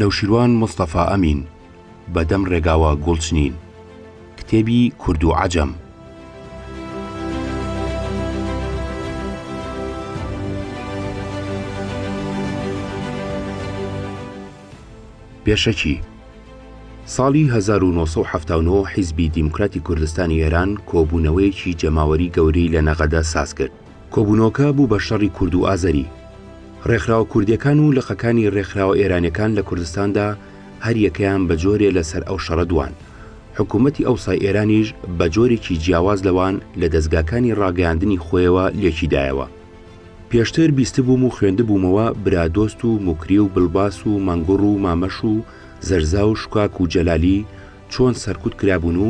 نەوشیروان مستەفا ئەمین، بە دەم ڕێگاوە گوڵچنین. کتێبی کورد و عەجەم. پێشەکی ساڵی 1970 حیزبی دیموکراتی کوردستانی ئێران کۆبوونەوەیەکی جەماوەری گەورەی لە نەغەدە ساز کرد. کۆبوونەوەکە بوو بە شەڕی کورد و ئازەری. ڕێکخراوە کوردییەکان و لقەکانی ڕێکخراوە ئێرانییەکان لە کوردستاندا هەر یەکەیان بە جۆرێ لە سەر ئەو شەڕە دوان. حکوومەتی ئەوسای ئێرانیش بە جۆرێکی جیاواز لەوان لە دەزگاکانی ڕاگەیاندنی خۆیەوە لێکی دایەوە. پێشتر بیستبووم و خوێندبوومەوە برادۆست و موکری و بڵباس و مەنگوڕ و مامەش و زەرزا و شکاک و جەلالی چۆن سەرکوت کرابوون و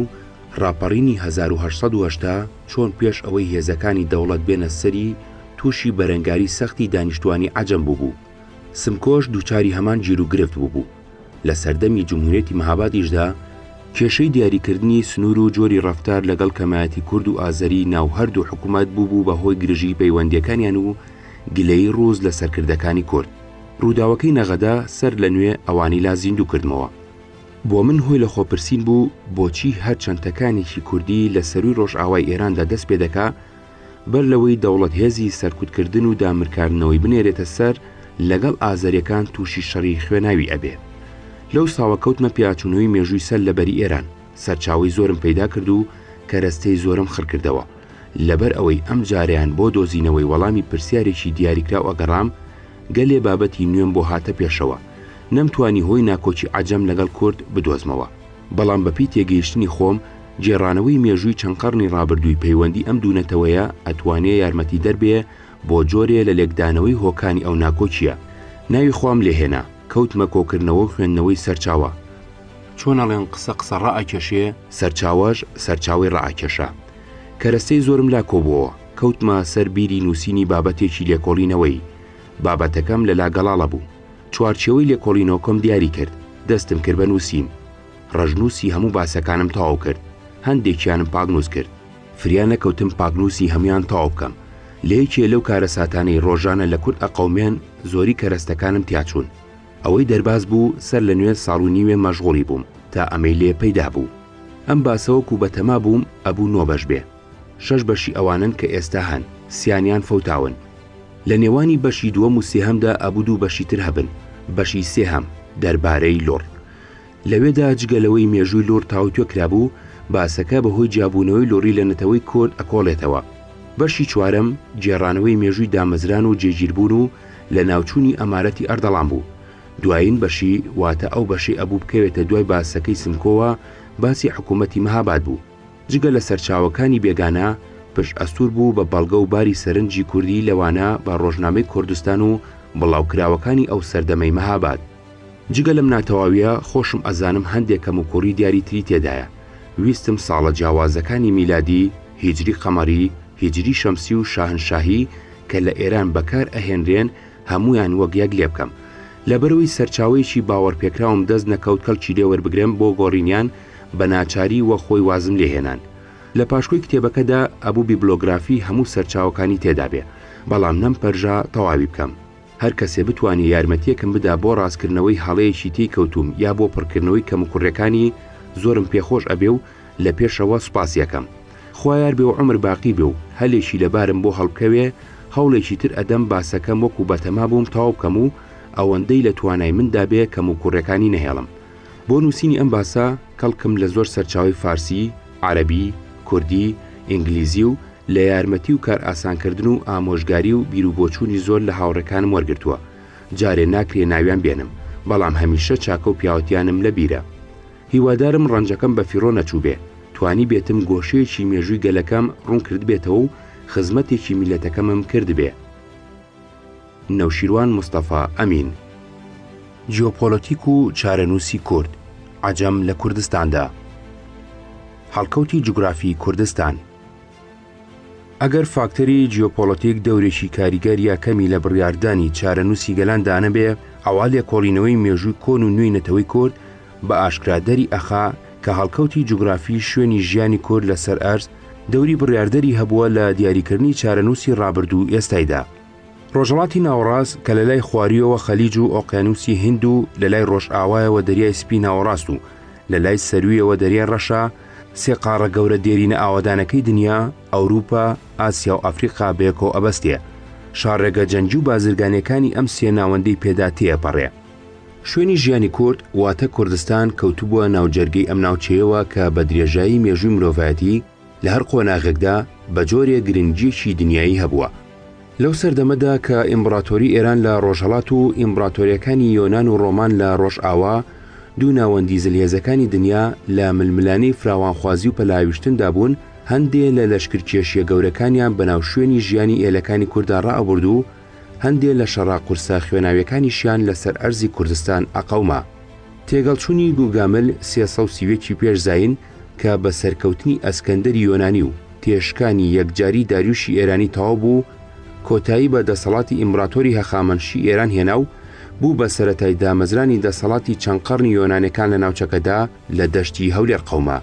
ڕاپەڕینی 1880 چۆن پێش ئەوەی هێزەکانی دەوڵەت بێنە سەری تووشی بەرەنگاری سەختی دانیشتوانی عەجەم بووبوو. سمکۆش دووچاری هەمان گیروگرفت بووبوو. لە سەردەمی جمهوریەتی مهابادیشدا کێشەی دیاریکردنی سنوور و جۆری ڕەفتار لەگەڵ کەمایەتی کورد و ئازەری ناو هەردوو حکوومەت بووبوو بە هۆی گرژیی پەیوەندییەکانیان و گلەیی ڕووس لە سەرکردەکانی کورد. ڕووداوەکەی نەغەدە سەر لە نوێ ئەوانی لا زیندوو کردمەوە. بۆ من هۆی لەخۆپرسین بوو بۆچی هەر چەند تەکانێکی کوردی لە سەرووی ڕۆژئاوای ئێراندا دەست پێ دەکا، بەر لەوەی دەوڵەت هێزی سەرکوتکردن و دامرکاندنەوەی بنێرێتە سەر، لەگەڵ ئازەریەکان تووشی شەڕی خوێناوی ئەبێ. لەو ساوە کەوتمە پیاچوونەوەی مێژووی سەر لە بەری ئێران، سەرچاوەی زۆرم پەیدا کرد و کەرەستەی زۆرم خڕ کردەوە. لەبەر ئەوەی ئەم جارەیان بۆ دۆزینەوەی وەڵامی پرسیارێکی دیاریکراو ئەگەڕام، گەلێ بابەتی نوێم بۆ هاتە پێشەوە. نەمتوانی هۆی ناکۆکی عەجەم لەگەڵ کورد بدۆزمەوە. بەڵام بەپێی تێگەیشتنی خۆم، گێڕانەوەی مێژووی چەند قەڕنی ڕابردووی پەیوەندی ئەم دوو نەتەوەیە ئەتوانێ یارمەتیدەر بێ بۆ جۆرێ لە لێکدانەوەی هۆکانی ئەو ناکۆکییە. ناوی خوام لێ هێنا، کەوتمە کۆکردنەوە و خوێندنەوەی سەرچاوە. چۆن ئەڵێن قسە قسە ڕائەکێشێ، سەرچاوەش سەرچاوەی ڕائەکێشا. کەرەستەی زۆرم لا کۆبۆوە، کەوتمە سەر بیری نووسینی بابەتێکی لێکۆڵینەوەیی. بابەتەکەم لە لا گەڵاڵە بوو. چوارچێوەی لێکۆڵینەوەکەم دیاری کرد، دەستم کرد بە نووسین. ڕەشنووسی هەموو باسەکانم تەواو کرد، هەندێکیانم پاکنووس کرد. فریا نەکەوتم پاکنووسی هەموویان تەواو بکەم. لە یەکێ لەو کارەساتانەی ڕۆژانە لە کورد ئەقەومێن، زۆری کەرەستەکانم تیا چوون. ئەوەی دەرباز بوو، سەر لە نوێ ساڵ و نیوێ مەشغوڵی بووم تا ئەمەی لێ پەیدا بوو. ئەم باسە وەکوو بەتەما بووم ئەبوو نۆ بەش بێ. شەش بەشی ئەوانەن کە ئێستا هەن، سیانیان فەوتاون. لە نێوانی بەشی دووەم و سێهەمدا ئەبوو دوو بەشی تر هەبن، بەشی سێهەم، دەربارەی لوڕ. لەوێدا جگە لەوەی مێژووی لوڕ تاوتوێ کرابوو، باسەکە بە هۆی جیابوونەوەی لوڕی لە نەتەوەی کورد ئەکۆڵێتەوە. بەشی چوارەم، گێڕانەوەی مێژووی دامەزران و جێگیربوون و لەناوچوونی ئەمارەتی ئەردەڵان بوو. دوایین بەشی، واتە ئەو بەشەی ئەبوو بکەوێتە دوای باسەکەی سمکۆوە، باسی حکوومەتی مهاباد بوو. جگە لە سەرچاوەکانی بێگانە، پشت ئەستوور بوو بە بەڵگە و باری سەرنجی کوردی لەوانە بە ڕۆژنامەی کوردستان و بڵاوکراوەکانی ئەو سەردەمەی مهاباد. جگە لەم ناتەواویە خۆشم ئەزانم هەندێ کەموکوڕی دیاری تری تێدایە. ویستم ساڵە جیاوازەکانی میلادی، هیجری قەمەری، هیجری شەمسی و شاهنشاهی کە لە ئێران بەکار ئەهێنرێن هەموویان وەک یەک لێبکەم. لەبەرئەوەی سەرچاوەیەکی باوەڕپێکراوم دەست نەکەوت کەڵکی لێ وەربگرم بۆ گۆڕینیان بە ناچاری وەک خۆی وازم لێ هێنان. لە پاشکۆی کتێبەکەدا ئەبوو بیبلۆگرافی هەموو سەرچاوەکانی تێدابێ، بەڵام نەمپەرژا تەواوی بکەم. هەر کەسێ بتوانێ یارمەتیەکم بدا بۆ ڕاستکردنەوەی هەڵەیەکی تێی کەوتووم یا بۆ پڕکردنەوەی کەموکوڕیەکانی زۆرم پێ خۆش ئەبێ و لە پێشەوە سوپاسی ئەکەم. خوا یار بێ و عومر باقی بێ و هەلێکی لەبارم بۆ هەڵبکەوێ هەوڵێکی تر ئەدەم باسەکەم وەکو بەتەما بووم تەواو بکەم و ئەوەندەی لە توانای مندا بێ کەموکوڕیەکانی نەهێڵم. بۆ نووسینی ئەم باسە کەڵکم لە زۆر سەرچاوەی فارسی، عەرەبی، کوردی، ئینگلیزی و لە یارمەتی و کارئاسانکردن و ئامۆژگاری و بیروبۆچوونی زۆر لە هاوڕێکانم وەرگرتووە. جارێ ناکرێ ناویان بێنم، بەڵام هەمیشە چاکە و پیاوەتیانم لە بیرە. هیوادارم ڕەنجەکەم بەفیڕۆ نەچووبێ، توانیبێتم گۆشەیەکی مێژووی گەلەکەم ڕوون کردبێتەوە و خزمەتێکی میللەتەکەمم کردبێ. نەوشیروان مستەفا ئەمین. جیۆپۆلۆتیک و چارەنووسی کورد، عەجەم لە کوردستاندا. هەڵکەوتی جوگرافیی کوردستان. ئەگەر فاکتەری جیۆپۆڵەتیک دەورێکی کاریگەر یا کەمی لە بڕیاردانی چارەنووسی گەلاندا نەبێ، ئەوا لێکۆڵینەوەی مێژووی کۆن و نوێی نەتەوەی کورد بە ئاشکرا دەری ئەخا کە هەڵکەوتی جوگرافی شوێنی ژیانی کورد لە سەر ئەرز دەوری بڕیاردەری هەبووە لە دیاریکردنی چارەنووسی ڕابردوو و ئێستایدا. ڕۆژهەڵاتی ناوەڕاست کە لە لای خواریەوە خەلیج و ئۆقیانوسی هیند و لە لای ڕۆژئاوایەوە دەریای سپی ناوەڕاست و لە لای سەروویەوە دەریای ڕەشە، سێ قاڕە گەورە دێرینە ئاوەدانەکەی دنیا، ئەوروپا، ئاسیا و ئەفریقا بەیەکەوە ئەبەستێ. شاڕێگە جەنگی و بازرگانیەکانی ئەم سێ ناوەندەی پێدا تێئەپەڕێ. شوێنی ژیانی کورد، واتە کوردستان کەوتبووە ناوجەرگەی ئەم ناوچەیەوە کە بە درێژایی مێژووی مرۆڤایەتی لە هەر قۆناغێکدا بە جۆرێ گرنگییەکی دنیایی هەبووە. لەو سەردەمەدا کە ئیمبڕاتۆری ئێران لە ڕۆژهەڵات و ئیمبڕاتۆریەکانی یۆنان و ڕۆمان لە ڕۆژئاوا، دوو ناوەندی زلهێزەکانی دنیا لە ململانێی فراوانخوازی و پەلهاویشتندا بوون، هەندێ لە لەشکرکێشییە گەورەکانیان بەناو شوێنی ژیانی ئێلەکانی کوردا ڕائەبرد و هەندێ لە شەڕە قورسە خوێناویەکانیشیان لە سەر ئەرزی کوردستان ئەقەوما. تێگەڵچوونی گوگامل 331 ی پێش زایین کە بە سەرکەوتنی ئەسکەندەری یۆنانی و تێشکانی یەکجاری داریوشی ئێرانی تەواو بوو، کۆتایی بە دەسەڵاتی ئیمبراتۆری هەخامەنشی ئێران هێنا و بوو بە سەرەتای دامەزرانی دەسەڵاتی چەند قەڕنی یۆنانەکان لە ناوچەکەدا لە دەشتی هەولێر قەوما.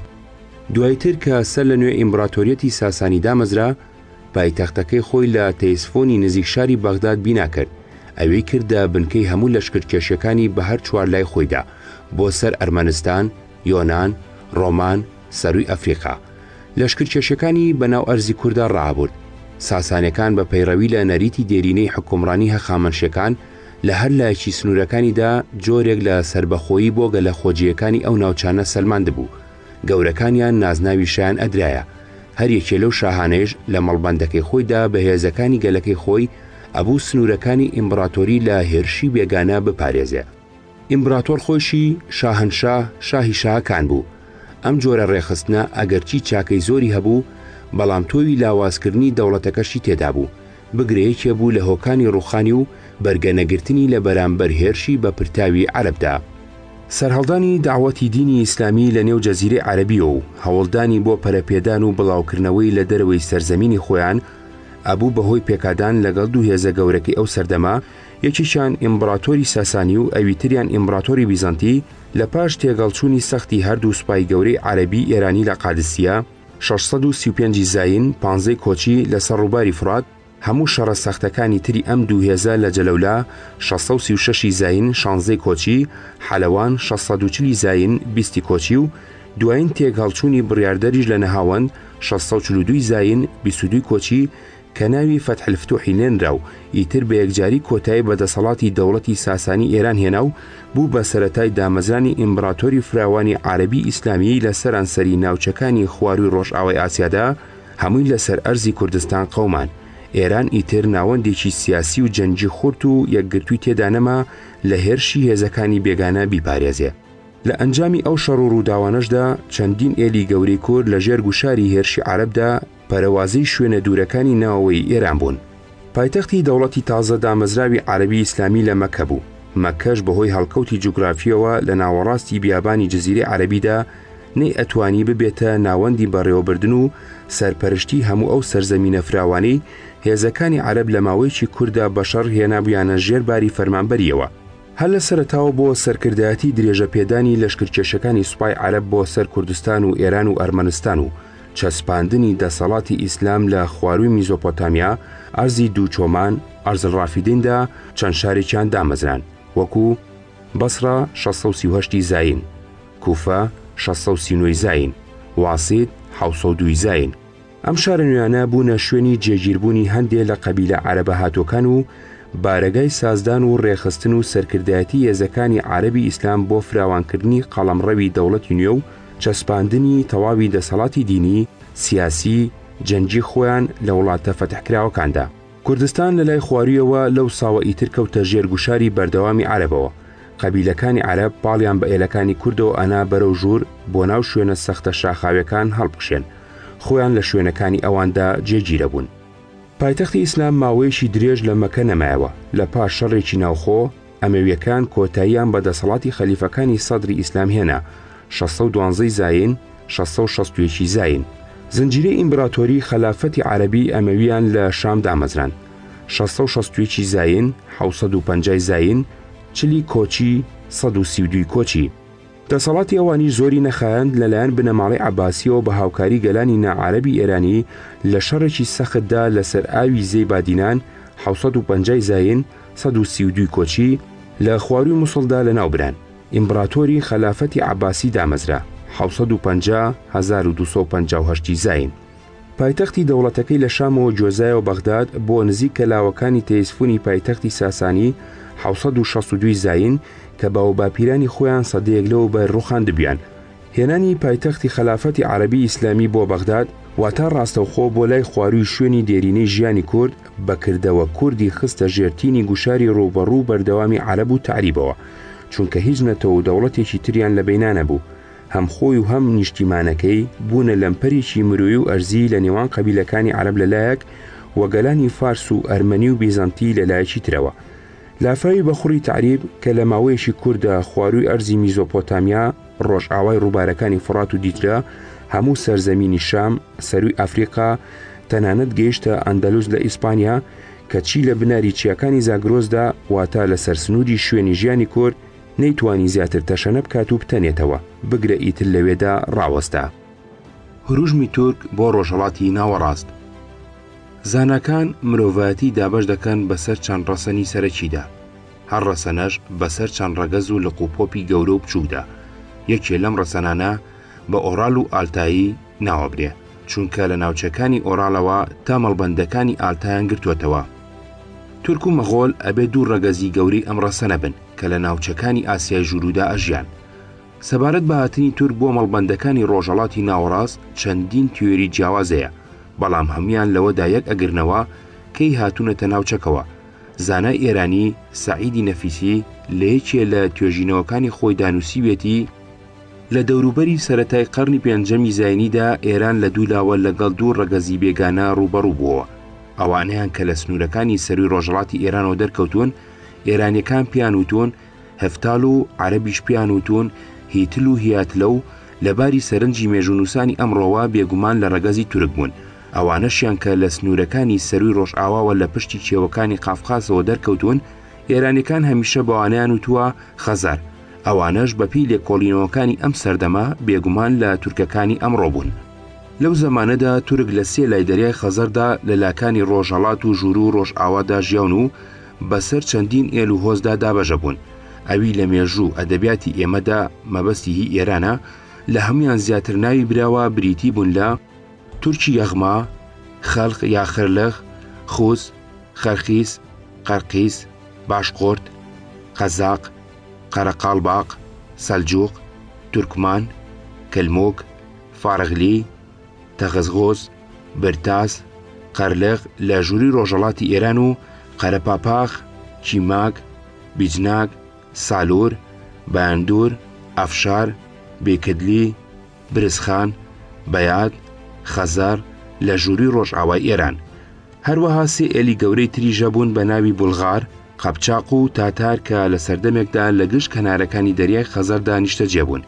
دوایتر کە سەر لە نوێ ئیمبراتۆریەتی ساسانی دامەزرا، پایتەختەکەی خۆی لە تەیسفۆنی نزیک شاری بەغداد بینا کرد، ئەوێی کردە بنکەی هەموو لەشکرکێشیەکانی بە هەر چوار لای خۆیدا بۆ سەر ئەرمەنستان، یۆنان، ڕۆمان، سەرووی ئەفریقا. لەشکرکێشیەکانی بە ناو ئەرزی کوردا ڕائەبرد. ساسانیەکان بە پەیڕەوی لە نەریتی دێرینەی حوکمڕانی هەخامەنشیەکان لە هەر لایەکی سنوورەکانیدا جۆرێک لە سەربەخۆیی بۆ گەلە خۆجێیەکانی ئەو ناوچانە سەلماندبوو، گەورەکانیان نازناوی شایان ئەدرایە، هەر یەکێ لەو شاهانەیش لە مەڵبەندەکەی خۆیدا بە هێزەکانی گەلەکەی خۆی ئەبوو سنوورەکانی ئیمبڕاتۆری لە هێرشی بێگانە بپارێزێ. ئیمبڕاتۆر خۆیشی شاهەنشا، شاهی شاهەکان بوو. ئەم جۆرە ڕێکخستنە ئەگەرچی چاکەی زۆری هەبوو، بەڵام تۆوی لاوازکردنی دەوڵەتەکەشی تێدا بوو، بگرە یەکێ بوو لە هۆکانی ڕووخانی و بەرگە نەگرتنی لە بەرامبەر هێرشی بە پرتاوی عەرەبدا. سەرهەڵدانی دەعوەتی دینی ئیسلامی لە نێو جەزیرەی عەرەبییەوە و هەوڵدانی بۆ پەرەپێدان و بڵاوکردنەوەی لە دەرەوەی سەرزەمینی خۆیان، ئەبوو بە هۆی پێکادان لەگەڵ دوو هێزە گەورەکەی ئەو سەردەمە، یەکێکیان ئیمبڕاتۆری ساسانی و ئەویتریان ئیمبڕاتۆری بیزەنتی، لە پاش تێگەڵچوونی سەختی هەردوو سوپای گەورەی عەرەبی ئێرانی لە قادسیە، 635 ی زایین، پانزەی کۆچی، لەسەر ڕووباری فوڕات، هەموو شەڕە سەختەکانی تری ئەم دوو هێزە لە جەلەولا، 636 ی زایین، شانزەی کۆچی، حەلەوان، 640 ی زایین، بیستی کۆچی، و دوایین تێکهەڵچوونی بڕیاردەریش لە نەهاوەند، 642 ی زایین، 22 ی کۆچی، کە ناوی فەتح الفتوحی لێنرا و ئیتر بە یەکجاری کۆتایی بە دەسەڵاتی دەوڵەتی ساسانی ئێران هێنا و بوو بە سەرەتای دامەزرانی ئیمبڕاتۆری فراوانی عارەبی ئیسلامیی لە سەرانسەری ناوچەکانی خوارووی ڕۆژئاوای ئاسیادا هەمووی لە سەر ئەرزی کوردستان قەومان. ئێران ئیتر ناوەندێکی سیاسی و جەنگی خورت و یەکگرتووی تێدا نەما لە هێرشی هێزەکانی بێگانە بیپارێزێ. لە ئەنجامی ئەو شەڕ و ڕووداوانەشدا چەندین ئێلی گەورەی کورد لە ژێر گوشاری هێرشی عەرەبدا پەرەوازەی شوێنە دوورەکانی ناوەوەی ئێران بوون. پایتەختی دەوڵەتی تازە دامەزراوی عەرەبی ئیسلامی لە مەککە بوو. مەککەش بەهۆی هەڵکەوتی جوگرافییەوە لە ناوەڕاستی بیابانی جزیرەی عەرەبیدا نەیئەتوانی ببێتە ناوەندی بەڕێوەبردن و سەرپەرشتی هەموو ئەو سەرزەمینە فراوانەی هێزەکانی عەرەب لە ماوەیەکی کورتدا بەشەڕ هێنابوویانە ژێر باری فەرمانبەرییەوە. هەر لە سەرەتاوە بۆ سەرکردایەتی درێژەپێدانی لەشکرکێشەکانی سوپای عەرەب بۆ سەر کوردستان و ئێران و ئەرمەنستان و چەسپاندنی دەسەڵاتی ئیسلام لە خوارووی میزۆپۆتامیا، ئەرزی دووچۆمان، ارض الرافدین، دا چەند شارێکیان دامەزراند، وەکوو، بەسڕە، 638 ی زایین، کوفە، 639 ی زایین، واسیت، 702 ی زایین. ئەم شارە نوێیانە بوونە شوێنی جێگیربوونی هەندێ لە قەبیلە عەرەبە هاتووەکان و بارەگای سازدان و ڕێکخستن و سەرکردایەتی هێزەکانی عەرەبی ئیسلام بۆ فراوانکردنی قەڵەمڕەوی دەوڵەتی نوێ و چەسپاندنی تەواوی دەسەڵاتی دینی، سیاسی، جەنگی خۆیان لە وڵاتە فەتحکراوەکاندا. کوردستان لە لای خواروویەوە لەو ساوە ئیتر کەوتە ژێر گوشاری بەردەوامی عەرەبەوە. قەبیلەکانی عەرەب پاڵیان بە ئێلەکانی کوردەوە ئەنا بەرەو ژوور بۆ ناو شوێنە سەختە شاخاویەکان هەڵبکشێن. خۆیان لە شوێنەکانی ئەواندا جێگیرەبوون. پایتەختی ئیسلام ماوەیەکی درێژ لە مەکە نەمایەوە، لە پاش شەڕێکی ناوخۆ، ئەمەویەکان کۆتاییان بە دەسەڵاتی خەلیفەکانی سەدری ئیسلام هێنا، 612 ی زایین، 661 ی زایین. زنجیرەی ئیمبراتۆری خەلافەتی عەرەبی ئەمەویان لە شام دامەزراند، 661 ی زایین، 750 ی زایین، چلی کۆچی، 132 ی کۆچی. دەسەڵاتی ئەوانیش زۆری نەخایاند لەلایەن بنەماڵەی عەباسییەوە بە هاوکاری گەلانی ناعەرەبی ئێرانی لە شەڕێکی سەختدا لەسەر ئاوی زێی بادینان. 750 ی زایین، 132 ی کۆچی، لە خوارووی موسڵدا لەناو بران. ئیمبڕاتۆری خەلافەتی عەباسی دامەزرا، 750، 1258 ی زایین. پایتەختی دەوڵەتەکەی لە شامەوە گوێزایەوە بەغداد بۆ نزیک کەلاوەکانی تەیسفونی پایتەختی ساسانی، 762 ی زایین، کە باووباپیرانی خۆیان سەدەیەک لەوەوبەر ڕوخاندبویان. هێنانی پایتەختی خەلافەتی عەرەبی ئیسلامی بۆ بەغداد، واتە ڕاستەوخۆ بۆ لای خوارووی شوێنی دێرینەی ژیانی کورد، بە کردەوە کوردی خستە ژێر تینی گوشاری ڕووبەڕوو و بەردەوامی عەرەب و تەعریبەوە، چونکە هیچ نەتەوە و دەوڵەتێکی تریان لە بەینا نەبوو، هەم خۆی و هەم نیشتیمانەکەی، بوونە لەمپەرێکی مرۆیی و ئەرزی لە نێوان قەبیلەکانی عەرەب لە لایەک و گەلانی فارس و ئەرمەنی و بیزەنتی لە لایەکی ترەوە. لافاوی بەخوڕی تەعریب کە لە ماوەیەکی کورتدا خوارووی ئەرزی میزۆپۆتامیا، ڕۆژئاوای ڕووبارەکانی فوڕات و دیجلە، هەموو سەرزەمینی شام، سەرووی ئەفریقا، تەنانەت گەیشتە ئەندەلوس لە ئیسپانیا، کە چی لە بناری چیاکانی زاگرۆسدا، واتە لەسەر سنووری شوێنی ژیانی کورد، نەیتوانی زیاتر تەشەنە بکات و بتەنێتەوە، بگرە ئیتر لەوێدا ڕاوەستا. هروژمی تورک بۆ ڕۆژهەڵاتی ناوەڕاست. زاناکان مرۆڤایەتی دابەش دەکەن بەسەر چەند ڕەسەنی سەرەکیدا، هەر ڕەسەنەش بەسەر چەند ڕەگەز و لق و پۆپی گەورە و بچووکدا، یەکێ لەم ڕەسەنانە بە ئۆڕال و ئالتایی ناوەبرێ، چونکە لە ناوچەکانی ئۆڕالەوە تا مەڵبەندەکانی ئالتایان گرتووەتەوە. تورک و مەغۆل ئەبێ دوو ڕەگەزی گەورەی ئەم ڕەسەنە بن کە لە ناوچەکانی ئاسیای ژووروودا ئەژیان. سەبارەت بە هاتنی تورک بۆ مەڵبەندەکانی ڕۆژهەڵاتی ناوەڕاست چەندین تیۆری جیاواز هەیە، بەڵام هەموویان لەوەدا یەک ئەگرنەوە کەی هاتوونەتە ناوچەکەوە. زانای ئێرانی سەعیدی نەفیسی لە یەکێ لە توێژینەوەکانی خۆیدا نووسیویەتی، لە دەوروبەری سەرەتای قەڕنی پێنجەمی زاینیدا ئێران لە دوو لاوە لەگەڵ دوو ڕەگەزی بێگانە ڕووبەڕوو بووەوە، ئەوانەیان کە لە سنوورەکانی سەرووی ڕۆژهەڵاتی ئێرانەوە دەرکەوتوون، ئێرانییەکان پێیان وتوون هەفتال و عەرەبیش پێیان وتوون هیتل و هیاتلە و لە باری سەرنجی مێژوونووسانی ئەمڕۆوە بێگومان لە ڕەگەزی تورک بوون. ئەوانەشیان کە لە سنوورەکانی سەرووی ڕۆژئاواوە لە پشتی کێوەکانی قافقاسەوە دەرکەوتوون، ئێرانیەکان هەمیشە بەوانەیان وتووە خەزار، ئەوانەش بە پێی لێکۆڵینەوەکانی ئەم سەردەمە بێگومان لە تورکەکانی ئەمڕۆ بوون. لەو زەمانەدا تورک لە سێ لای دەریای خەزەردا لە لاکانی ڕۆژهەڵات و ژووروو و ڕۆژئاوادا ژیاون و بەسەر چەندین ئێل و هۆزدا دابەشەبوون. ئەوی لە مێژوو و ئەدەبیاتی ئێمەدا، مەبەستی هی ئێرانە، لە هەموویان زیاتر ناوی براوە بریتی بوون لە، تورکی یەغما، خەلق یا خرلغ، خوز، خەرخیس، قەرقیس، باشقورت، قەزاق، قەرەقاڵباق، سەلجوق، تورکمان، کلموک، فارغلی، تەغزغۆز، برتاس، قەرلغ لە ژووری ڕۆژهەڵاتی ئێران و قەرەپاپاخ، کیماک، بیجناک، سالور، بایاندور، ئەفشار، بێکدلی، برزخان، بەیاد، خەزەر، لە ژووری ڕۆژئاوای ئێران. هەروەها سێ ئێلی گەورەی تریش هەبوون بە ناوی بولغار، قەپچاق و تاتار کە لە سەردەمێکدا لە گشت کەنارەکانی دەریای خەزەردا نیشتەجێ بوون.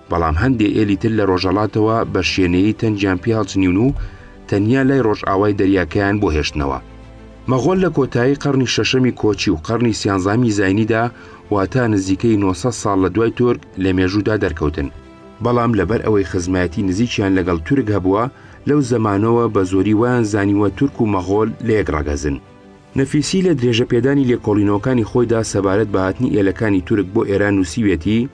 بەڵام هەندێ ئێلی تر لە ڕۆژهەڵاتەوە بە شێنەیی تەنگیان پێ هەڵچنیون و تەنیا لای ڕۆژئاوای دەریاکەیان بۆ هێشتنەوە. مەغۆل لە کۆتایی قەڕنی شەشەمی کۆچی و قەڕنی سیانزەهەمی زاینیدا واتە نزیکەی 900 ساڵ لە دوای تورک لە مێژوودا دەرکەوتن. بەڵام لەبەر ئەوەی خزمایەتی نزیکیان لەگەڵ تورک هەبووە، لەو زەمانەوە بە زۆری وایان زانیوە تورک و مەغۆل لە یەک ڕەگەزن. نەفیسی لە درێژەپێدانی لێکۆڵینەوەکانی خۆیدا سەبارەت بە هاتنی ئێلەکانی تورک بۆ ئێران نووسیویەتی،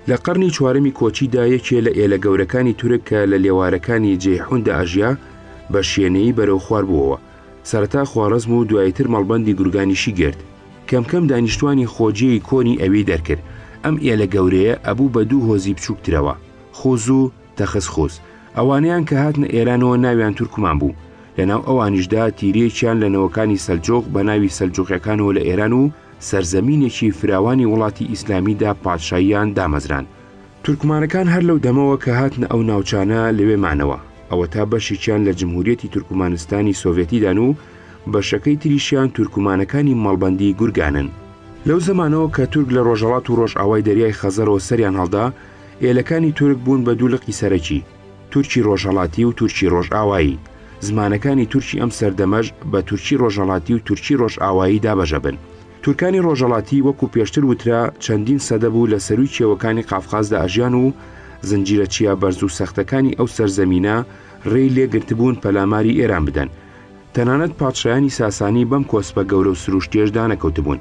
لە قەڕنی چوارەمی کۆچیدا یەکێ لە ئێلە گەورەکانی تورک کە لە لێوارەکانی جەیحوندا ئەژیا، بە شێنەیی بەرەو خوار بووەوە. سەرەتا خواڕەزم و دواییتر مەڵبەندی گورگانیشی گرت. کەم کەم دانیشتوانی خۆجێی کۆنی ئەوێی دەرکرد. ئەم ئێلە گەورەیە ئەبوو بە دوو هۆزی بچووکترەوە، خوز و تەخسخوز. ئەوانەیان کە هاتنە ئێرانەوە ناویان تورکمان بوو. لە ناو ئەوانیشدا تیرەیەکیان لە نەوەکانی سەلجوق بە ناوی سەلجوقیەکانەوە لە ئێران و سەرزەمینێکی فراوانی وڵاتی ئیسلامیدا پادشاییان دامەزراند. تورکمانەکان هەر لەو دەمەوە کە هاتنە ئەو ناوچانە لەوێ مانەوە، ئەوەتا بەشێکیان لە جمهوریەتی تورکمانستانی سۆڤێتیدان و بەشەکەی تریشیان تورکمانەکانی مەڵبەندی گورگانن. لەو زەمانەوە کە تورک لە ڕۆژهەڵات و ڕۆژئاوای دەریای خەزەرەوە سەریان هەڵدا، ئێلەکانی تورک بوون بە دوو لقی سەرەکی، تورکی ڕۆژهەڵاتی و تورکی ڕۆژئاوایی. زمانەکانی تورکی ئەم سەردەمەش بە تورکی ڕۆژهەڵاتی و تورکی ڕۆژئاوایی دابەشەبن. تورکانی ڕۆژهەڵاتی وەکو پێشتر وترا چەندین سەدە بوو لە سەرووی کێوەکانی قافقازدا ئەژیان و زنجیرە چیا بەرز و سەختەکانی ئەو سەرزەمینە ڕێی لێ گرتبوون پەلاماری ئێران بدەن. تەنانەت پادشایانی ساسانی بەم کۆسپە گەورە و سروشتیەش دانەکەوتبوون،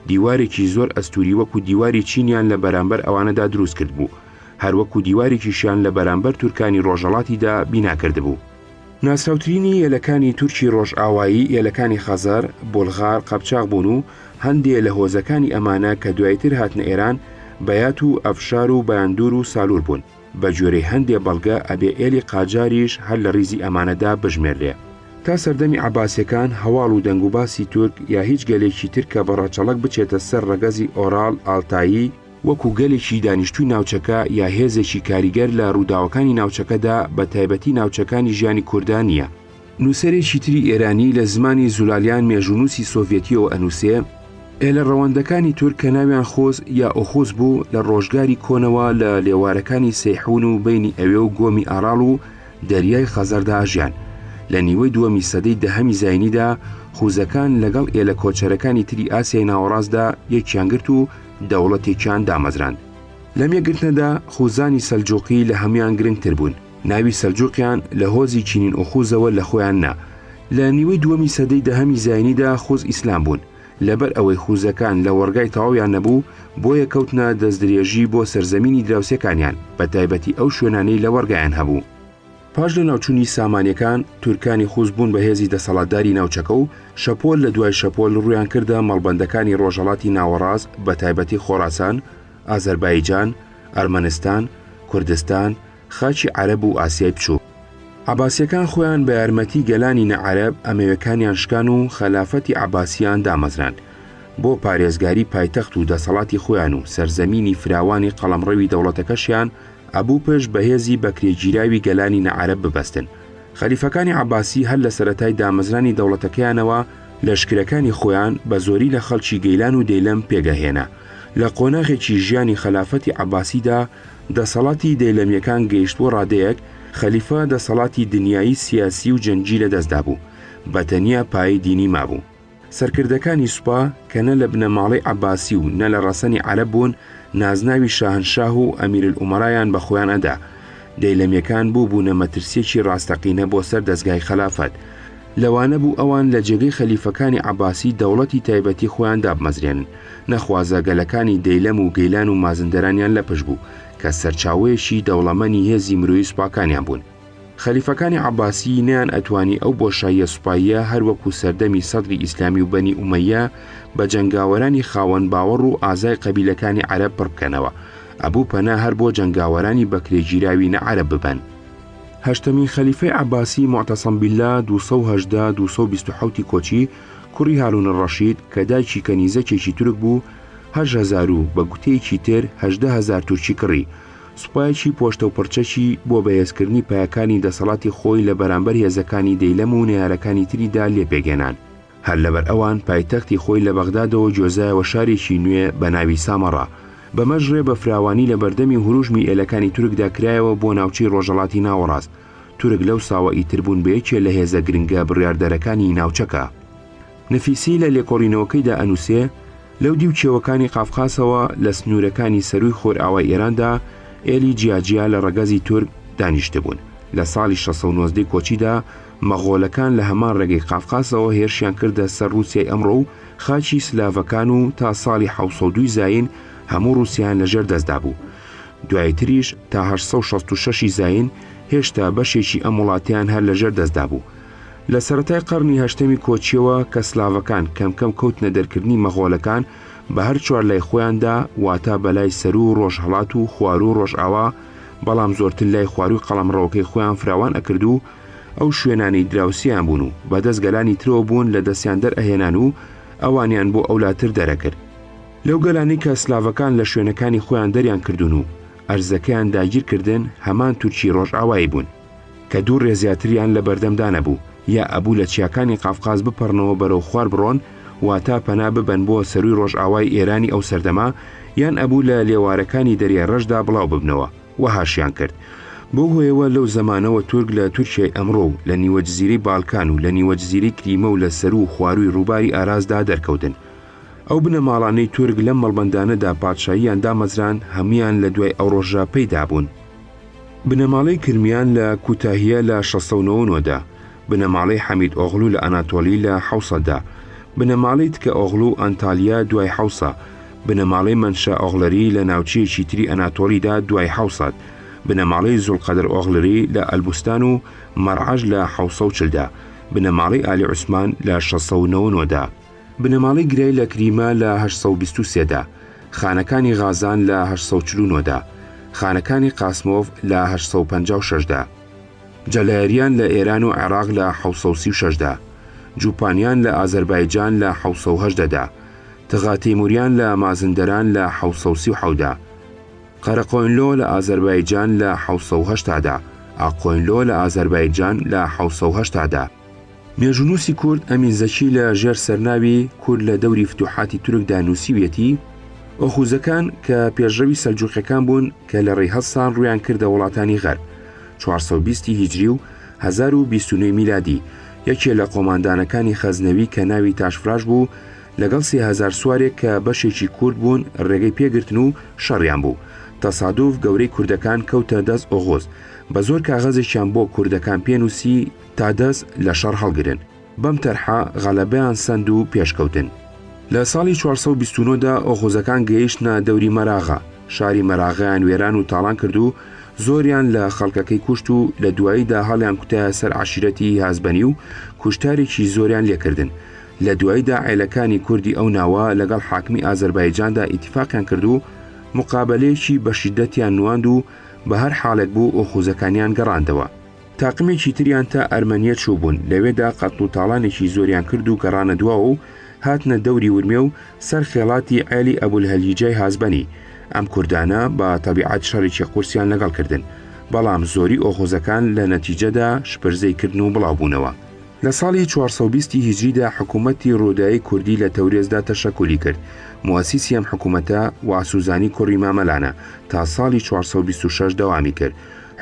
دیوارێکی زۆر ئەستووری وەکو دیواری چینیان لە بەرامبەر ئەوانەدا دروست کردبوو، هەر وەکو دیوارێکیشیان لە بەرامبەر تورکانی ڕۆژهەڵاتیدا بینا کردبوو. ناسراوترینی ئێلەکانی تورکی ڕۆژئاوایی ئێلەکانی خەزەر، بولغار، قەپچاق بوون و هەندێ لە هۆزەکانی ئەمانە کە دوایتر هاتنە ئێران، بەیات و ئەفشار و بایاندور و سالور بوون. بە گوێرەی هەندێ بەڵگە ئەبێ ئێلی قاجاریش هەر لە ڕیزی ئەمانەدا بژمێررێ. تا سەردەمی عەباسیەکان هەواڵ و دەنگوباسی تورک یا هیچ گەلێکی تر کە بە ڕەچەڵەک بچێتە سەر ڕەگەزی ئۆراڵ ئالتایی، وەکو گەلێکی دانیشتووی ناوچەکە یا هێزێکی کاریگەر لە ڕووداوەکانی ناوچەکەدا بە تایبەتی ناوچەکانی ژیانی کوردا نییە. نووسەرێکی تری ئێرانی لە زمانی زولالیان مێژوونووسی سۆڤیەتییەوە ئەنووسێ، ئێلە ڕەوەندەکانی تورک کە ناویان خوز یا ئۆخوز بوو لە ڕۆژگاری کۆنەوە لە لێوارەکانی سەیحوون و بەینی ئەوێ و گۆمی ئاراڵ و دەریای خەزەردا ئەژیان. لە نیوەی دووەمی سەدەی دەهەمی زایینیدا خوزەکان لەگەڵ ئێلە کۆچەرەکانی تری ئاسیای ناوەڕاستدا یەکیان گرت و دەوڵەتێکیان دامەزراند. لەم یەکگرتنەدا خوزانی سەلجوقی لە هەموویان گرنگتر بوون. ناوی سەلجوقیان لە هۆزی چینین ئۆخوزەوە لە خۆیان نا. لە نیوەی دووەمی سەدەی دەهەمی زایینیدا خوز ئیسلام بوون. لەبەر ئەوەی خوزەکان لەوەڕگای تەواویان نەبوو، بۆیە کەوتنە دەستدرێژی بۆ سەرزەمینی دراوسێکانیان، بە تایبەتی ئەو شوێنانەی لەوەڕگایان هەبوو. پاش لەناوچوونی سامانیەکان، تورکانی خوز بوون بە هێزی دەسەڵاتداری ناوچەکە و شەپۆل لە دوای شەپۆل ڕوویان کردە مەڵبەندەکانی ڕۆژهەڵاتی ناوەڕاست بە تایبەتی خۆراسان، ئازەربایجان، ئەرمەنستان، کوردستان، خاکی عەرەب و ئاسیای بچووک. عەباسیەکان خۆیان بە یارمەتی گەلانی نە عەرەب ئەمەوێکانیان شکان و خەلافەتی عەباسیان دامەزراند. بۆ پارێزگاری پایتەخت و دەسەڵاتی خۆیان و سەرزەمینی فراوانی قەڵەمڕەوی دەوڵەتەکەشیان ئەبوو پشت بە هێزی بەکرێگیراوی گەلانی نە عەرەب ببەستن. خەلیفەکانی عەباسی هەر لە سەرەتای دامەزرانی دەوڵەتەکەیانەوە لەشکرەکانی خۆیان بە زۆری لە خەڵکی گەیلان و دەیلەم پێگەهێنا. لە قۆناغێکی ژیانی خەلافەتی عەباسیدا دەسەڵاتی دەیلەمیەکان گەیشتبووە ڕادەیەک خەلیفە دەسەڵاتی دنیایی سیاسی و جەنگی لە دەستدا بوو، بە تەنیا پایەی دینی مابوو. سەرکردەکانی سوپا کە نە لە بنەماڵەی عەباسی و نە لە ڕەسەنی عەرەب بوون، نازناوی شاهنشاه و ئەمیرالئومەرایان بە خۆیان ئەدا. دەیلەمیەکان بووبوونە مەترسیەکی ڕاستەقینە بۆ سەر دەزگای خەلافەت. لەوانە بوو ئەوان لە جێگەی خەلیفەکانی عەباسی دەوڵەتی تایبەتی خۆیان دابمەزرێنن. نەخوازە گەلەکانی دەیلەم و گەیلان و مازندەرانیان لە پشت بوو، کە سەرچاوەیەکی دەوڵەمەنی هێزی مرۆیی سوپاکانیان بوون. خەلیفەکانی عەباسی نەیان ئەتوانی ئەو بۆشاییە سوپاییە هەر وەکو سەردەمی سەدری ئیسلامی و بەنی ئومەیە بە جەنگاوەرانی خاوەن باوەڕ و ئازای قەبیلەکانی عەرەب پڕ بکەنەوە، ئەبوو پەنا هەر بۆ جەنگاوەرانی بەکرێگیراوی نە عەرەب ببەن. هەشتەمین خەلیفەی عەباسی موعتەسەم بیللا 218 227 ی کۆچی، کوڕی هارون الڕەشید کە دایکی کەنیزەکێکی تورک بوو، 8000 و بە گوتەیەکی تر 18000 تورکی کڕی، سوپایەکی پۆشتەوپڕچەکی بۆ بەهێزکردنی پایەکانی دەسەڵاتی خۆی لە بەرامبەر هێزەکانی دەیلەم و نەیارەکانی تریدا لێ پێکهێنان. هەر لەبەر ئەوان پایتەختی خۆی لە بەغدادەوە گوێزایەوە شارێکی نوێ بە ناوی سامەڕا. بەمەش ڕێ بە فراوانی لە بەردەمی هوروژمی ئێلەکانی تورکدا کرایەوە بۆ ناوچەی ڕۆژهەڵاتی ناوەڕاست. تورک لەو ساوە ئیتر بوون بە یەکێ لە هێزە گرنگە بڕیاردەرەکانی ناوچەکە. نەفیسی لە لێکۆڵینەوەکەیدا ئەنووسێ، لەو دیو کێوەکانی قافقاسەوە لە سنوورەکانی سەرووی خۆرئاوای ئێراندا ئێلی جیاجیا لە ڕەگەزی تورک دانیشتبوون. لە ساڵی 619 کۆچیدا مەغۆلەکان لە هەمان ڕێگەی قافقاسەوە هێرشیان کردە سەر ڕووسیای ئەمڕۆ و خاکی سلاڤەکان و تا ساڵی 702 زایین هەموو ڕووسیایان لە ژێر دەستدا بوو. دوایتریش تا 866 زایین هێشتا بەشێکی ئەم وڵاتەیان هەر لە ژێر دەستدا بوو. لە سەرەتای قەڕنی هەشتەمی کۆچییەوە کە سلاڤەکان کەم کەم کەوتنە دەرکردنی مەغۆلەکان بە هەر چوار لای خۆیاندا واتە بە لای سەروو ڕۆژهەڵات و خواروو ڕۆژئاوا بەڵام زۆرتر لای خوارووی قەڵەمڕەوەکەی خۆیان فراوان ئەکرد و ئەو شوێنانەی دراوسێیان بوون و بە دەست گەلانی ترەوە بوون لە دەستیان دەرئەهێنان و ئەوانیان بۆ ئەولاتر دەرەکرد. لەو گەلانەی کە سلاڤەکان لە شوێنەکانی خۆیان دەریان کردوون و ئەرزەکەیان داگیر کردن هەمان تورکی ڕۆژئاوایی بوون. کە دوو ڕێ زیاتریان لە بەردەمدا نەبوو، یا ئەبوو لە چیاکانی قافقاز بپەڕنەوە بەرەو خوار بڕۆن، واتە پەنا ببەن بۆ سەرووی ڕۆژئاوای ئێرانی ئەو سەردەمە، یان ئەبوو لە لێوارەکانی دەریای ڕەشدا بڵاو ببنەوە، وەهاشیان کرد. بەو هۆیەوە لەو زەمانەوە تورک لە تورکیای ئەمڕۆ و لە نیوەجزیرەی بالکان و لە نیوەجزیرەی کریمە و لە سەروو و خوارووی ڕووباری ئارازدا دەرکەوتن. ئەو بنەماڵانەی تورک لەم مەڵبەندانەدا پادشاییان دامەزراند هەموویان لە دوای ئەو ڕۆژە پەیدا بوون. بنەماڵەی کرمیان لە کوتاهیە لە 699 دا. بنەماڵەی حەمید ئۆغڵو لە ئەناتۆلی لە حەوسەد دا، بنەماڵەی تکە ئۆغڵو ئەنتالیا دوای حەوسە، بنەماڵەی مەنشە ئۆغڵری لە ناوچەیەکی تری ئەناتۆلیدا دوای حەوسەد، بنەماڵەی زوڵقەدر ئۆغڵری لە ئەلبوستان و مەرعەش لە 740 دا، بنەماڵەی ئالی عوسمان لە 699 دا. بنەماڵەی گرای لە کریمە لە 823 دا، خانەکانی غازان لە 849 دا، خانەکانی قاسمۆڤ لە 856 دا، جەلایریان لە ئێران و عێراق لە 736 دا، جوپانیان لە ئازەربایجان لە 718 دا، تغا تەیموریان لە مازندەران لە 737 دا، قەرەقۆینلۆ لە ئازەربایجان لە 780 دا، ئاققۆینلۆ لە ئازەربایجان لە 780 دا. مێژوونووسی کورد ئەمین زەکی لە ژێر سەرناوی، کورد لە دەوری فتوحاتی تورک دا نووسیویەتی، ئۆخوزەکان کە پێشڕەوی سەلجوقیەکان بوون کە لە ڕێی هەڵسان ڕوویان کردە وڵاتانی غەرب، 420 ی هیجری و 1029 ی میلادی، یەکێ لە قۆماندانەکانی خەزنەوی کە ناوی تاشفراش بوو لەگەڵ 3000 سوارێک کە بەشێکی کورد بوون ڕێگەی پێگرتن و شەڕیان بوو. تەسادوف گەورەی کوردەکان کەوتە دەست ئۆغوز. بە زۆر کاغەزێکیان بۆ کوردەکان پێنووسی تا دەست لە شەڕ هەڵگرن. بەم تەرحە غەلەبەیان سەند و پێشکەوتن. لە ساڵی 429 دا ئۆغوزەکان گەیشتنە دەوری مەراغە، شاری مەراغەیان وێران و تاڵان کرد و زۆریان لە خەڵکەکەی کوشت و لە دواییدا هەڵیان کوتایە سەر عەشیرەتی هازبەنی و کوشتارێکی زۆریان لێکردن. لە دواییدا عێلەکانی کوردی ئەو ناوە لەگەڵ حاکمی ئازەربایجاندا ئیتیفاقیان کرد و موقابەلەیەکی بە شیددەتیان نواند و بە هەر حاڵێک بوو ئۆغوزەکانیان گەڕاندەوە. تاقمێکی تریان تا ئەرمەنیە چووبوون، لەوێدا قەتڵ و تاڵانێکی زۆریان کرد و گەڕانە دواوە و هاتنە دەوری ورمێ و سەر خێڵاتی عێلی ئەبولهەلیجای هازبەنی. ئەم کوردانە بە تەبیعەت شەڕێکی قورسیان لەگەڵ کردن، بەڵام زۆری ئۆغوزەکان لە نەتیجەدا شپرزەی کردن و بڵاو بوونەوە. لە ساڵی 420 ی هیجریدا حکوومەتی ڕوودایی کوردی لە تەورێزدا تەشەکولی کرد. موئەسیسی ئەم حکوومەتە واسوزانی کوڕی مامەلانە، تا ساڵی 426 دەوامی کرد.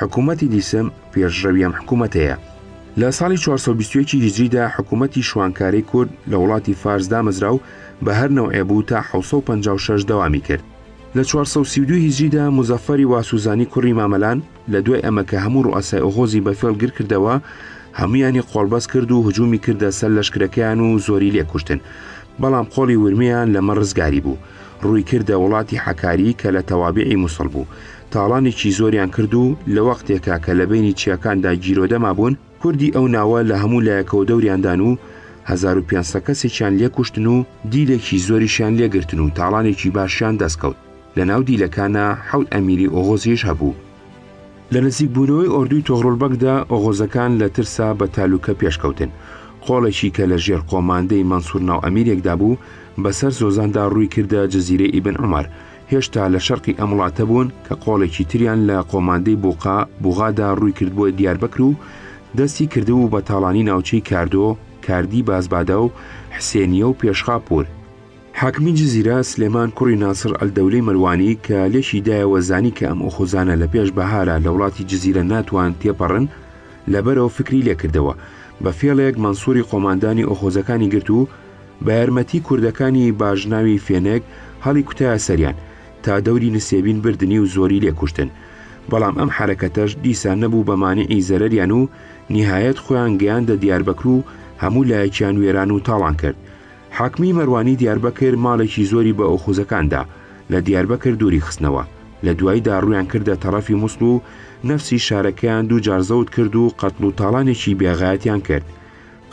حکوومەتی دیسم پێشڕەوی ئەم حکوومەتەیە. لە ساڵی 421 ی هیجریدا حکوومەتی شوانکارەی کورد لە وڵاتی فارس دامەزرا و بە هەر نەوعێ بوو تا 756 دەوامی کرد. لە 432 هیجریدا موزەفەری واسوزانی کوڕی مامەلان لە دوای ئەمە کە هەموو ڕوئەسای ئۆغۆزی بە فێڵ گر کردەوە، هەموویانی قۆڵبەست کرد و هجوومی کردە سەر لەشکرەکەیان و زۆری لێ کوشتن. بەڵام قۆڵی ورمێیان لەمە ڕزگاری بوو. ڕووی کردە وڵاتی حەکاری کە لە تەوابیعی موسڵ بوو. تاڵانێکی زۆریان کرد و لە وەقتێکا کە لە بەینی چیاکاندا گیرۆدە مابوون، کوردی ئەو ناوە لە هەموو لایەکەوە دەوریان دان و 1500 کەسێکیان لێ کوشتن و دیلێکی زۆریشیان لێ گرتن و تاڵانێکی باشیان دەست کەوت. لە ناو دیلەکانا حەوت ئەمیری ئۆغۆزیش هەبوو. لە نزیک بوونەوەی ئۆردووی تۆغرولبەگدا ئۆغۆزەکان لە ترسا بە تالوکە پێش کەوتن. قۆڵێکی کە لە ژێر قۆماندەی مەنسوور ناو ئەمیرێکدا بوو، بە سەر زۆزاندا ڕووی کردە جزیرەی ئیبن عومەر. هێشتا لە شەرقی ئەم وڵاتە بوون کە قۆڵێکی تریان لە قۆماندەی بوقا، بوغادا ڕووی کردبووە دیاربەکر و دەستی کردبوو بە تاڵانی ناوچەی کاردۆ، کاردی بازبادە و حسێنییە و پێشخاپوور. حاکمی جزیرە، سلێمان کوڕی ناسڕ ئەلدەولەی مەروانی کە لێکی دایەوە زانی کە ئەم ئۆخوزانە لە پێش بەهارا لە وڵاتی جزیرە ناتوان تێپەڕن، لەبەرەوە فکری لێکردەوە. بە فێڵێک مەنسووری قۆماندانی ئۆخوزەکانی گرت و بە یارمەتی کوردەکانی باژناوی فێنک هەڵی کوتایە سەریان تا دەوری نسێبین بردنی و زۆری لێ کوشتن. بەڵام ئەم حەرەکەتەش دیسان نەبوو بە مانعی زەرەریان و نیهایەت خۆیان گەیاندە دیاربەکر و هەموو لایەکیان وێران و تاڵان کرد. حاکمی مەروانی دیاربەکر ماڵێکی زۆری بە ئۆخوزەکان دا، لە دیاربەکر دووری خستنەوە. لە دواییدا ڕوویان کردە تەڕەفی موسڵ و نەفسی شارەکەیان دوو جار زەوت کرد و قەتڵ و تاڵانێکی بێ غایەتیان کرد.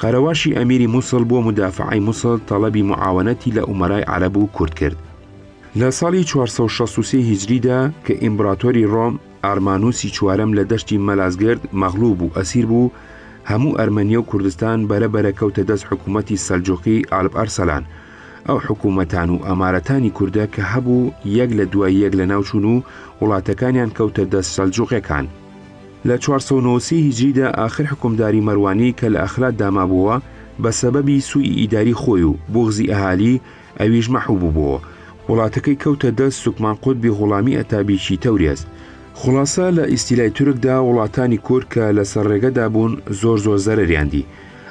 قەرەواشی ئەمیری موسڵ بۆ مودافەعەی موسڵ تەڵەبی موعاوەنەتی لە ئومەرای عەرەب و کورد کرد. لە ساڵی 463 هیجریدا کە ئیمبراتۆری ڕۆم ئارمانوسی چوارەم لە دەشتی مەلازگرد مەغلوب و ئەسیر بوو، هەموو ئەرمەنیە و کوردستان بەرە بەرە کەوتە دەست حکوومەتی سەلجوقی ئالپ ئەرسەلان. ئەو حکوومەتان و ئەمارەتانی کوردە کە هەبوو یەک لە دوای یەک لە ناو چوون و وڵاتەکانیان کەوتە دەست سەلجوقێکان. لە 493 هیجریدا ئاخر حوکمداری مەروانی کە لە ئەخلاتدا مابۆوە بە سەبەبی سوئی ئیداری خۆی و بوغزی ئەهالی ئەویش مەحو بووبۆوە وڵاتەکەی کەوتە دەست سوکمان قوتبی غوڵامی ئەتابیکی تەورێز. خوڵاسە لە ئیستیلای تورکدا وڵاتانی کورد کە لە سەر ڕێگەدا بوون زۆر زۆر زەرەریان دی.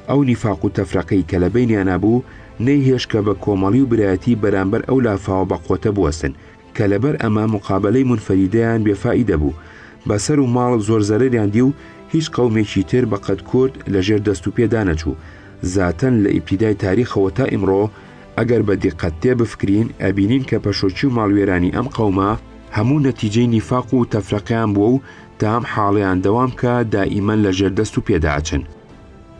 ئەو نیفاق و تەفرەقەی کە لە بەینیانا بوو نەیهێشت کە بە کۆمەڵی و برایەتی بەرامبەر ئەو لافاوە بەقوەتە بوەستن کە لەبەر ئەمە موقابەلەی مونفەریدەیان بێ فائیدە بوو. بە سەر و ماڵ زۆر زەرەریان دی و هیچ قەومێکی تر بە قەد کورد لە ژێر دەست و پێ دا نەچوو. زاتەن لە ئیبتیدای تاریخەوە تا ئیمڕۆ ئەگەر بە دیققەت تێ بفکرین ئەبینین کە پەشۆکی و ماڵوێرانی ئەم قەومە هەموو نەتیجەی نیفاق و تەفرەقەیان بووە و تا ئەم حاڵەیان دەوام کا دائیمەن لە ژێر دەست و پێدا ئەچن.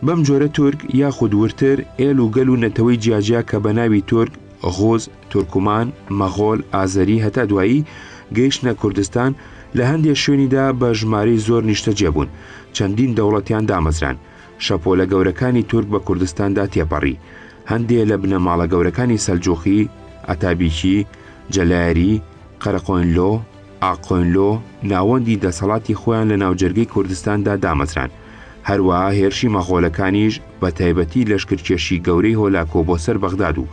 بەم جۆرە تورک یاخود وردتر ئێل و گەل و نەتەوەی جیاجیا کە بە ناوی تورک، غوز، تورکمان، مەغۆل، ئازەری هەتا دوایی گەیشتنە کوردستان، لە هەندێ شوێنیدا بە ژمارەی زۆر نیشتەجێ بوون، چەندین دەوڵەتیان دامەزراند. شەپۆلە گەورەکانی تورک بە کوردستاندا تێپەڕی. هەندێ لە بنەماڵە گەورەکانی سەلجوقی، ئەتابیکی، جەلایەری، قەرەقۆینلۆ، ئاققۆینلۆ، ناوەندی دەسەڵاتی خۆیان لە ناوجەرگەی کوردستاندا دامەزراند. هەروەها هێرشی مەغۆلەکانیش بە تایبەتی لەشکرکێشی گەورەی هۆلاکۆ بۆ سەر بەغداد و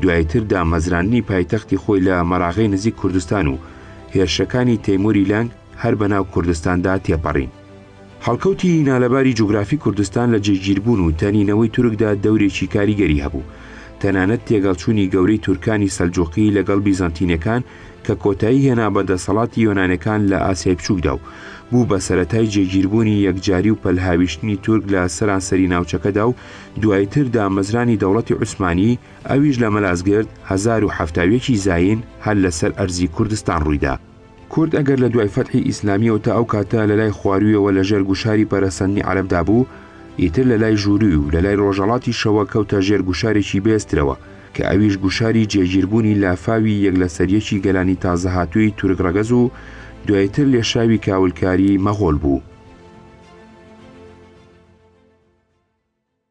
دوایتر دامەزراندنی پایتەختی خۆی لە مەراغەی نزیک کوردستان و هێرشەکانی تەیموری لەنگ هەر بە ناو کوردستاندا تێپەڕین. هەڵکەوتی نالەباری جوگرافی کوردستان لە جێگیربوون و تەنینەوەی تورکدا دەورێکی کاریگەری هەبوو. تەنانەت تێگەڵچوونی گەورەی تورکانی سەلجوقی لەگەڵ بیزەنتینەکان کە کۆتایی هێنا بە دەسەڵاتی یۆنانەکان لە ئاسیای بچووکدا و بوو بە سەرەتای جێگیربوونی یەکجاری و پەلهاویشتنی تورک لە سەرانسەری ناوچەکەدا و دوایتر دامەزرانی دەوڵەتی عوسمانی ئەویش لە مەلازگرد 1071 ی زایین هەر لەسەر ئەرزی کوردستان ڕوویدا. کورد ئەگەر لە دوای فەتحی ئیسلامیەوە تا ئەو کاتە لە لای خواروویەوە لە ژێر گوشاری پەرەسەندنی عەرەبدا بوو، ئیتر لە لای ژوورووی و لە لای ڕۆژەڵاتیشەوە کەوتە ژێر گوشارێکی بەێزترەوە کە ئەویش گوشاری جێگیربوونی لافاوی یەک لەسەر یەکی گەلانی تازەهاتووی تورک ڕەگەز و دوایتر لێشاوی کاولکاری مەغۆل بوو.